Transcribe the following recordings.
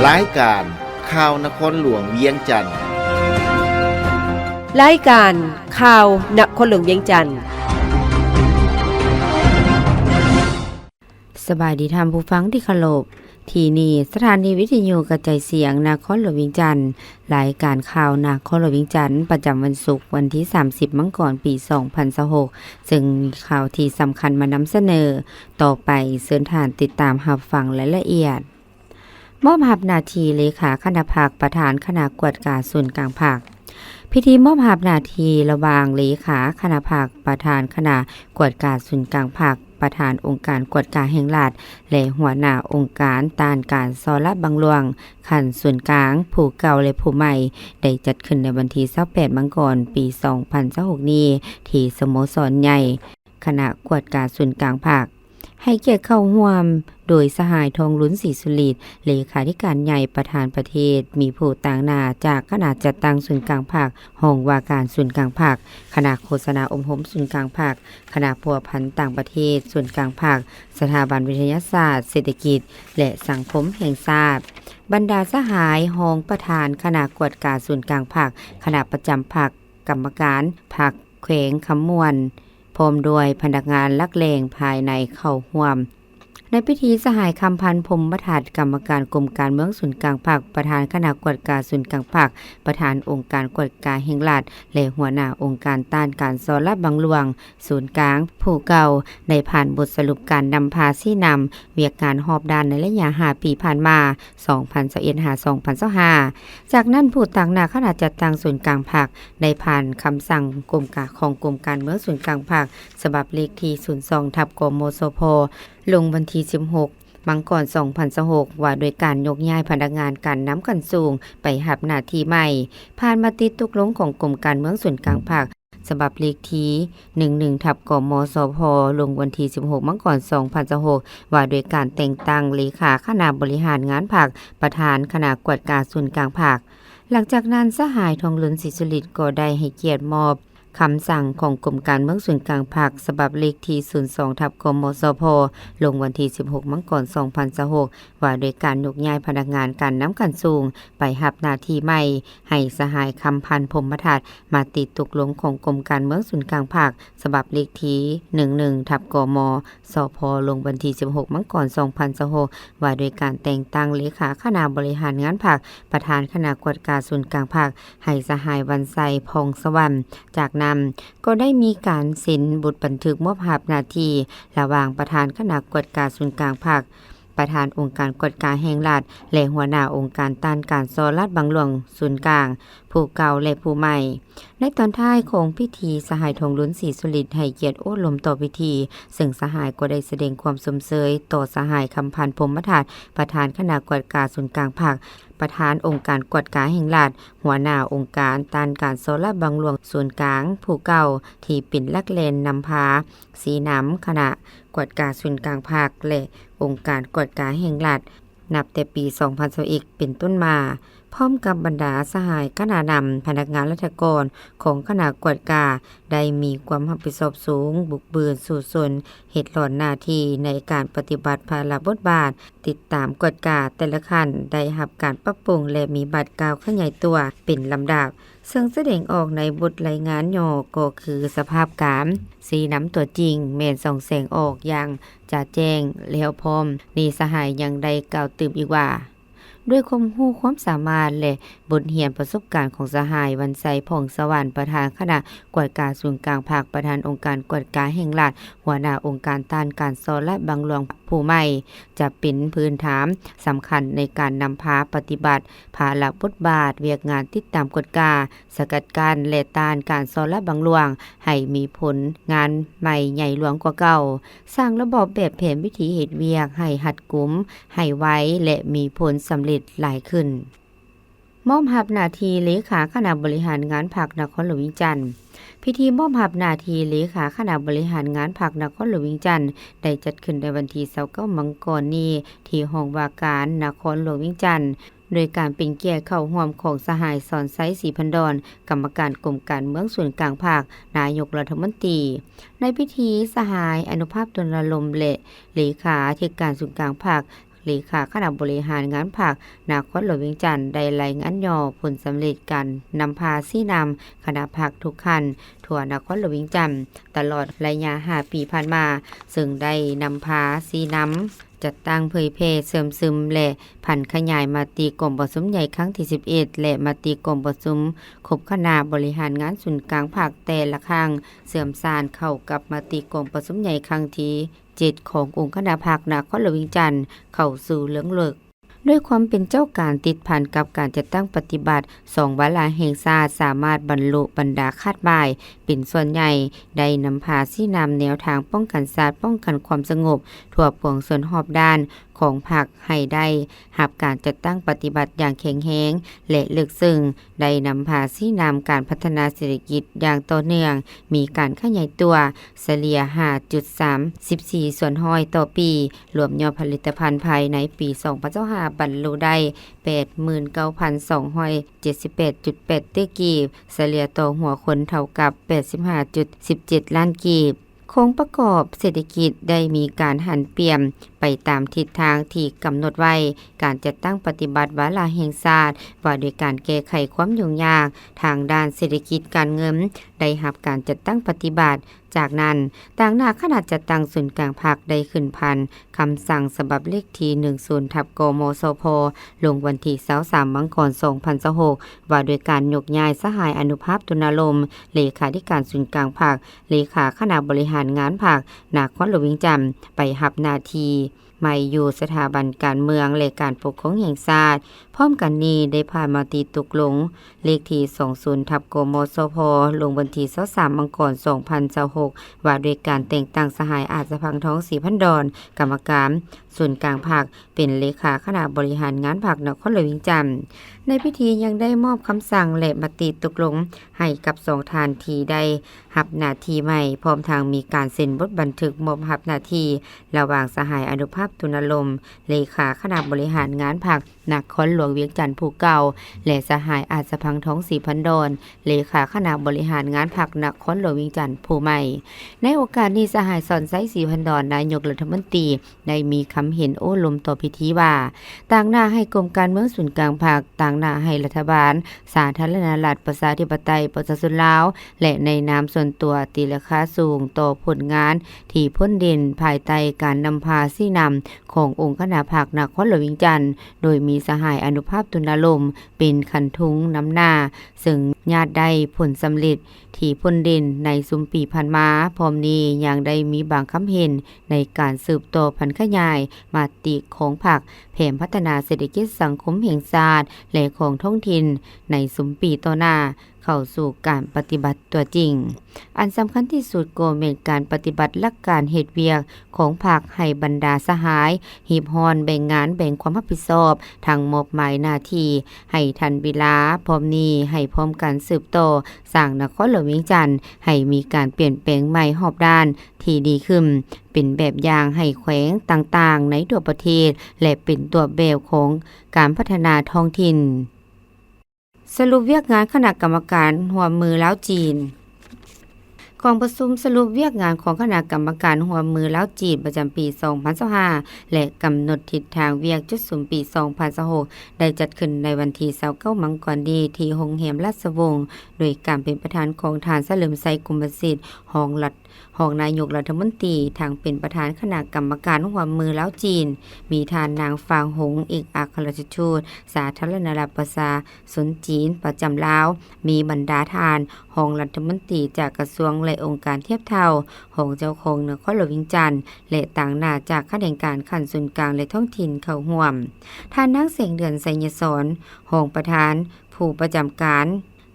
ລາຍການຂ່າວນະຄອນຫຼວງວຽງຈັນ. ລາຍການຂ່າວນະຄອນຫຼວງວຽງຈັນ. ສະບາຍດີທ່ານຜູ້ຟັງທີ່ເຄົາລົບ. ທີ່ນີ້ສະຖານີວິທະຍຸກະຈາຍສຽງນະຄອນຫຼວງວຽງຈັນ. ລາຍການຂ່າວນະຄອນຫຼວງວຽງຈັນ ປະຈຳວັນສຸກ ວັນທີສາມສິບ ມັງກອນ ປີສອງພັນຊາວຫົກ ເຊິ່ງມີຂ່າວທີ່ສຳຄັນມານຳສະເໜີ. ຕໍ່ໄປເຊີນທ່ານຕິດຕາມຮັບຟັງລາຍລະອຽດ. ມອບຮັບໜ້າທີ່ເລຂາຄະນະພັກ ປະທານຄະນະກວດກາສູນກາງພັກ. ພິທີມອບຮັບໜ້າທີ່ລະຫວ່າງເລຂາຄະນະພັກ ປະທານຄະນະກວດກາສູນກາງພັກ, ປະທານອົງການກວດກາແຫ່ງລັດ ແລະ ຫົວໜ້າອົງການຕ້ານການສໍ້ລາດບັງຫຼວງ ຂັ້ນສູນກາງ ຜູ້ເກົ່າ ແລະ ຜູ້ໃໝ່ ໄດ້ຈັດຂຶ້ນໃນວັນທີຊາວແປດ ມັງກອນ ປີສອງພັນຊາວຫົກນີ້ ທີ່ສະໂມສອນໃຫຍ່ຄະນະກວດກາສູນກາງພັກ. ໃຫ້ກຽດເຂົ້າຮ່ວມໂດຍສະຫາຍ ທອງລຸນ ສີສຸລິດ ເລຂາທິການໃຫຍ່ ປະທານປະເທດ, ມີຜູ້ຕາງໜ້າຈາກຄະນະຈັດຕັ້ງສູນກາງພັກ, ຫ້ອງວ່າການສູນກາງພັກ, ຄະນະໂຄສະນາອົບຮົມສູນກາງພັກ, ຄະນະພົວພັນຕ່າງປະເທດສູນກາງພັກ, ສະຖາບັນວິທະຍາສາດເສດຖະກິດ ແລະ ສັງຄົມແຫ່ງຊາດ, ບັນດາສະຫາຍຮອງປະທານຄະນະກວດກາສູນກາງພັກ, ຄະນະປະຈຳພັກ, ກຳມະການພັກແຂວງຄຳມ່ວນ ພ້ອມດ້ວຍພະນັກງານຫຼັກແຫຼ່ງພາຍໃນເຂົ້າຮ່ວມ. ໃນພິທີ ສະຫາຍ ຄຳພັນ ພົມມະທັດ ກຳມະການກົມການເມືອງສູນກາງພັກ, ປະທານຄະນະກວດກາສູນກາງພັກ, ປະທານອົງການກວດກາແຫ່ງລັດ ແລະ ຫົວໜ້າອົງການຕ້ານການສໍ້ລາດບັງຫຼວງສູນກາງຜູ້ເກົ່າ ໄດ້ຜ່ານບົດສະຫຼຸບການນຳພາຊີ້ນຳວຽກງານຮອບດ້ານໃນໄລຍະຫ້າປີຜ່ານມາ ສອງພັນຊາວເອັດ ຫາ ສອງພັນຊາວຫ້າ. ຈາກນັ້ນ ຜູ້ຕາງໜ້າຄະນະຈັດຕັ້ງສູນກາງພັກ ໄດ້ຜ່ານຄຳສັ່ງກົມກາ ຂອງກົມການເມືອງສູນກາງພັກ ສະບັບເລກທີສູນສອງ ທັບ ກມສພ ລົງວັນທີສິບຫົກ ມັງກອນ ສອງພັນຊາວຫົກ ວ່າດ້ວຍການຍົກຍ້າຍພະນັກງານການນຳຂັ້ນສູງໄປຮັບໜ້າທີ່ໃໝ່, ຜ່ານມະຕິຕົກລົງຂອງກົມການເມືອງສູນກາງພັກ ສະບັບເລກທີໜຶ່ງໜຶ່ງ ທັບ ກມສພ ລົງວັນທີສິບຫົກ ມັງກອນ ສອງພັນຊາວຫົກ ວ່າດ້ວຍການແຕ່ງຕັ້ງເລຂາຄະນະບໍລິຫານງານພັກ ປະທານຄະນະກວດກາສູນກາງພັກ. ຫຼັງຈາກນັ້ນ ສະຫາຍ ທອງລຸນ ສີສຸລິດ ກໍໄດ້ໃຫ້ກຽດມອບຄຳສັ່ງຂອງກົມການເມືອງສູນກາງພັກ ສະບັບເລກທີສູນສອງ ທັບ ກມສພ ລົງວັນທີສິບຫົກ ມັງກອນ ສອງພັນຊາວຫົກ ວ່າດ້ວຍການຍົກຍ້າຍພະນັກງານການນຳຂັ້ນສູງໄປຮັບໜ້າທີ່ໃໝ່ ໃຫ້ສະຫາຍ ຄຳພັນ ພົມມະທັດ ມະຕິຕົກລົງຂອງກົມການເມືອງສູນກາງພັກ ສະບັບເລກທີໜຶ່ງໜຶ່ງ ທັບ ກມສພ ລົງວັນທີສິບຫົກ ມັງກອນ ສອງພັນຊາວຫົກ ວ່າດ້ວຍການແຕ່ງຕັ້ງເລຂາຄະນະບໍລິຫານງານພັກ ປະທານຄະນະກວດກາສູນກາງພັກ ໃຫ້ສະຫາຍ ວັນໄຊ ຜ່ອງສະຫວັນ. ຈາກນັ້ນກໍໄດ້ມີການເຊັນບົດບັນທຶກມອບຮັບໜ້າທີ່ ລະຫວ່າງປະທານຄະນະກວດກາສູນກາງພັກ, ປະທານອົງການກວດກາແຫ່ງລັດ ແລະ ຫົວໜ້າອົງການຕ້ານການສໍ້ລາດບັງຫຼວງສູນກາງ ຜູ້ເກົ່າ ແລະ ຜູ້ໃໝ່. ໃນຕອນທ້າຍຂອງພິທີ ສະຫາຍ ທອງລຸນ ສີສຸລິດ ໃຫ້ກຽດໂອ້ລົມຕໍ່ພິທີ, ເຊິ່ງສະຫາຍກໍໄດ້ສະແດງຄວາມຊົມເຊີຍຕໍ່ສະຫາຍ ຄຳພັນ ພົມມະທັດ ປະທານຄະນະກວດກາສູນກາງພັກ, ປະທານອົງການກວດກາແຫ່ງລັດ, ຫົວໜ້າອົງການຕ້ານການສໍ້ລາດບັງຫຼວງສູນກາງຜູ້ເກົ່າ ທີ່ເປັນຫຼັກແຫຼ່ນນຳພາ ຊີ້ນຳຄະນະກວດກາສູນກາງພັກ ແລະ ອົງການກວດກາແຫ່ງລັດ ນັບແຕ່ປີສອງພັນຊາວເອັດເປັນຕົ້ນມາ, ພ້ອມກັບບັນດາສະຫາຍຄະນະນຳ, ພະນັກງານລັດຖະກອນຂອງຄະນະກວດກາ ໄດ້ມີຄວາມຮັບຜິດຊອບສູງ, ບຸກບືນສູ້ຊົນ, ເຮັດຫຼອນໜ້າທີ່ໃນການປະຕິບັດພາລະບົດບາດ ຕິດຕາມກວດກາແຕ່ລະຂັ້ນ ໄດ້ຮັບການປັບປຸງ ແລະ ມີບາດກ້າວຂະຫຍາຍຕົວເປັນລຳດັບ. ເຊິ່ງສະແດງອອກໃນບົດລາຍງານຫຍໍ້ກໍຄືສະພາບການຊີ້ນຳຕົວຈິງແມ່ນສ່ອງແສງອອກຢ່າງຈະແຈ້ງແລ້ວພ້ອມ. ນີ້ສະຫາຍຍັງໄດ້ກ່າວຕື່ມອີກວ່າ, ດ້ວຍຄວາມຮູ້ຄວາມສາມາດ ແລະ ບົດຮຽນປະສົບການຂອງສະຫາຍ ວັນໄຊ ຜ່ອງສະຫວັນ ປະທານຄະນະກວດກາສູນກາງພັກ, ປະທານອົງການກວດກາແຫ່ງລັດ, ຫົວໜ້າອົງການຕ້ານການສໍ້ລາດບັງຫຼວງຜູ້ໃໝ່ ຈະເປັນພື້ນຖານສຳຄັນໃນການນຳພາປະຕິບັດພາລະບົດບາດວຽກງານຕິດຕາມກວດກາ ສະກັດກັ້ນ ແລະ ຕ້ານການສໍ້ລາດບັງຫຼວງ ໃຫ້ມີຜົນງານໃໝ່ໃຫຍ່ຫຼວງກວ່າເກົ່າ, ສ້າງລະບອບແບບແຜນວິທີເຮັດວຽກໃຫ້ຮັດກຸມ, ໃຫ້ໄວ ແລະ ມີຜົນສຳເລັດຫຼາຍຂຶ້ນ. ມອບຮັບໜ້າທີ່ເລຂາຄະນະບໍລິຫານງານພັກນະຄອນຫຼວງວຽງຈັນ. ພິທີມອບຮັບໜ້າທີ່ເລຂາຄະນະບໍລິຫານງານພັກນະຄອນຫຼວງວຽງຈັນ ໄດ້ຈັດຂຶ້ນໃນວັນທີຊາວເກົ້າ ມັງກອນນີ້ ທີ່ຫ້ອງວ່າການນະຄອນຫຼວງວຽງຈັນ ໂດຍການເປັນກຽດເຂົ້າຮ່ວມຂອງສະຫາຍ ສອນໄຊ ສີພັນດອນ ກຳມະການກົມການເມືອງສູນກາງພັກ, ນາຍົກລັດຖະມົນຕີ. ໃນພິທີ ສະຫາຍ ອະນຸພາບ ຕຸນນະລົມ ແລະ ເລຂາທິການສູນກາງພັກ ເລຂາຄະນະບໍລິຫານງານພັກນະຄອນຫຼວງວຽງຈັນ ໄດ້ລາຍງານຫຍໍ້ຜົນສຳເລັດການນຳພາຊີ້ນຳຄະນະພັກທຸກຂັ້ນທົ່ວນະຄອນຫຼວງວຽງຈັນ ຕະຫຼອດໄລຍະຫ້າປີຜ່ານມາ, ເຊິ່ງໄດ້ນຳພາຊີ້ນຳ ຈັດຕັ້ງເຜີຍແຜ່ເຊື່ອມຊຶມ ແລະ ຜັນຂະຫຍາຍມະຕິກອງປະຊຸມໃຫຍ່ຄັ້ງທີສິບເອັດ ແລະ ມະຕິກອງປະຊຸມຄົບຄະນະບໍລິຫານງານສູນກາງພັກແຕ່ລະຄັ້ງ ເຊື່ອມສານເຂົ້າກັບມະຕິກອງປະຊຸມໃຫຍ່ຄັ້ງທີເຈັດ ຂອງອົງຄະນະພັກນະຄອນຫຼວງວຽງຈັນ ເຂົ້າສູ່ເລື່ອງເລິກ. ດ້ວຍຄວາມເປັນເຈົ້າການຕິດພັນກັບການຈັດຕັ້ງປະຕິບັດສອງວາລະແຫ່ງຊາດ ສາມາດບັນລຸບັນດາຄາດໝາຍເປັນສ່ວນໃຫຍ່ ໄດ້ນຳພາຊີ້ນຳແນວທາງປ້ອງກັນຊາດ, ປ້ອງກັນຄວາມສະຫງົບທົ່ວປວງສ່ວນຮອບດ້ານຂອງພັກ ໃຫ້ໄດ້ຮັບການຈັດຕັ້ງປະຕິບັດຢ່າງແຂງແຮງ ແລະ ເລິກເຊິ່ງ, ໄດ້ນຳພາຊີ້ນຳການພັດທະນາເສດຖະກິດຢ່າງຕໍ່ເນື່ອງ, ມີການຂະຫຍາຍຕົວສະເລ່ຍຫ້າຈຸດສາມສິບສີ່ສ່ວນຮ້ອຍຕໍ່ປີ, ລວມຍອດຜະລິດຕະພັນພາຍໃນປີສອງພັນຊາວຫ້າ ບັນລຸໄດ້ແປດໝື່ນເກົ້າພັນສອງຮ້ອຍເຈັດສິບແປດຈຸດແປດຕື້ກີບ, ສະເລ່ຍຕໍ່ຫົວຄົນເທົ່າກັບແປດສິບຫ້າຈຸດສິບເຈັດລ້ານກີບ. ໂຄງປະກອບເສດຖະກິດໄດ້ມີການຫັນປ່ຽນໄປຕາມທິດທາງທີ່ກຳນົດໄວ້. ການຈັດຕັ້ງປະຕິບັດວາລະແຫ່ງຊາດວ່າດ້ວຍການແກ້ໄຂຄວາມຫຍຸ້ງຍາກທາງດ້ານເສດຖະກິດການເງິນ ໄດ້ຮັບການຈັດຕັ້ງປະຕິບັດ. ຈາກນັ້ນ, ຕາງໜ້າຄະນະຈັດຕັ້ງສູນກາງພັກໄດ້ຂຶ້ນພັນຄຳສັ່ງສະບັບເລກທີໜຶ່ງສູນ ທັບ ກມສພ ລົງວັນທີຊາວສາມ ມັງກອນ ສອງພັນຊາວຫົກ ວ່າດ້ວຍການຍົກຍ້າຍສະຫາຍ ອະນຸພາບ ຕຸນາລົມ ເລຂາທິການສູນກາງພັກ, ເລຂາຄະນະບໍລິຫານງານພັກນະຄອນຫຼວງວຽງຈັນ ໄປຮັບໜ້າທີ່ໃໝ່ຢູ່ສະຖາບັນການເມືອງ ແລະ ການປົກຄອງແຫ່ງຊາດ. ພ້ອມກັນນີ້ ໄດ້ຜ່ານມະຕິຕົກລົງເລກທີສອງສູນ ທັບ ກມສພ ລົງວັນທີຊາວສາມ ມັງກອນ ສອງພັນຊາວຫົກ ວ່າດ້ວຍການແຕ່ງຕັ້ງສະຫາຍ ອາດສະພັງ ທອງສີພັນດອນ ກຳມະການສູນກາງພັກ ເປັນເລຂາຄະນະບໍລິຫານງານພັກນະຄອນຫຼວງວຽງຈັນ. ໃນພິທີຍັງໄດ້ມອບຄຳສັ່ງ ແລະ ມະຕິຕົກລົງໃຫ້ກັບສອງທ່ານທີ່ໄດ້ຮັບໜ້າທີ່ໃໝ່, ພ້ອມທັງມີການເຊັນບົດບັນທຶກມອບຮັບໜ້າທີ່ລະຫວ່າງສະຫາຍ ອະນຸພາບ ຕຸນາລົມ ເລຂາຄະນະບໍລິຫານງານພັກນະຄອນຫຼວງວຽງຈັນຜູ້ເກົ່າ ແລະ ສະຫາຍ ອາດສະພັງ ທອງສີພັນດອນ ເລຂາຄະນະບໍລິຫານງານພັກນະຄອນຫຼວງວຽງຈັນຜູ້ໃໝ່. ໃນໂອກາດນີ້, ສະຫາຍ ສອນໄຊ ສີພັນດອນ ນາຍົກລັດຖະມົນຕີ ໄດ້ມີຄຳເຫັນໂອ້ລົມຕໍ່ພິທີວ່າ, ຕາງໜ້າໃຫ້ກົມການເມືອງສູນກາງພັກ, ຕາງໜ້າໃຫ້ລັດຖະບານສາທາລະນະລັດ ປະຊາທິປະໄຕ ປະຊາຊົນລາວ ແລະ ໃນນາມສ່ວນຕົວ ຕີລາຄາສູງຕໍ່ຜົນງານທີ່ພົ້ນເດັ່ນ ພາຍໃຕ້ການນຳພາຊີ້ນຳຂອງອົງຄະນະພັກນະຄອນຫຼວງວຽງຈັນ, ໂດຍມີສະຫາຍ ອະນຸພາບ ຕຸນາລົມ ເປັນຄັນທຸງນຳໜ້າ, ເຊິ່ງຍາດໄດ້ຜົນສຳເລັດທີ່ພົ້ນເດັ່ນໃນຊຸມປີຜ່ານມາ. ພ້ອມນີ້ຍັງໄດ້ມີບາງຄຳເຫັນໃນການສືບຕໍ່ຜັນຂະຫຍາຍມະຕິຂອງພັກແຜນພັດທະນາເສດຖະກິດສັງຄົມແຫ່ງຊາດ ແລະ ຂອງທ້ອງຖິ່ນໃນຊຸມປີຕໍ່ໜ້າ ເຂົ້າສູ່ການປະຕິບັດຕົວຈິງ. ອັນສຳຄັນທີ່ສຸດກໍແມ່ນການປະຕິບັດຫຼັກການເຮັດວຽກຂອງພັກໃຫ້ບັນດາສະຫາຍຮີບຮ້ອນແບ່ງງານແບ່ງຄວາມຮັບຜິດຊອບ, ທັງມອບໝາຍໜ້າທີ່ໃຫ້ທັນເວລາ, ພ້ອມນີ້ໃຫ້ພ້ອມກັນສືບຕໍ່ສ້າງນະຄອນຫຼວງວຽງຈັນໃຫ້ມີການປ່ຽນແປງໃໝ່ຮອບດ້ານທີ່ດີຂຶ້ນ, ເປັນແບບຢ່າງໃຫ້ແຂວງຕ່າງໆໃນທົ່ວປະເທດ ແລະ ເປັນຕົວແບບຂອງການພັດທະນາທ້ອງຖິ່ນ. ສະຫຼຸບວຽກງານຄະນະກຳມະການຮ່ວມມືລາວ-ຈີນ. ກອງປະຊຸມສະຫຼຸບວຽກງານຂອງຄະນະກຳມະການຮ່ວມມືລາວ-ຈີນ ປະຈຳປີສອງພັນຊາວຫ້າ ແລະ ກຳນົດທິດທາງວຽກຈຸດສຸມປີສອງພັນຊາວຫົກ ໄດ້ຈັດຂຶ້ນໃນວັນທີຊາວເກົ້າ ມັງກອນນີ້ ທີ່ໂຮງແຮມລາຊະວົງ ໂດຍການເປັນປະທານຂອງທ່ານ ສະເຫຼີມໄຊ ກົມມະສິດ ຮອງລັດ ຮອງນາຍົກລັດຖະມົນຕີ, ທັງເປັນປະທານຄະນະກຳມະການຮ່ວມມືລາວ-ຈີນ, ມີທ່ານນາງ ຟາງຫົງ ເອກອັກຄະລັດຖະທູດສາທາລະນະລັດປະຊາຊົນຈີນປະຈຳລາວ, ມີບັນດາທ່ານຮອງລັດຖະມົນຕີຈາກກະຊວງ ແລະ ອົງການທຽບເທົ່າ, ຮອງເຈົ້າຄອງນະຄອນຫຼວງວຽງຈັນ ແລະ ຕາງໜ້າຈາກຂະແໜງການຂັ້ນສູນກາງ ແລະ ທ້ອງຖິ່ນເຂົ້າຮ່ວມ. ທ່ານນາງ ແສງເດືອນ ໄຊຍະສອນ ຮອງປະທານຜູ້ປະຈຳການ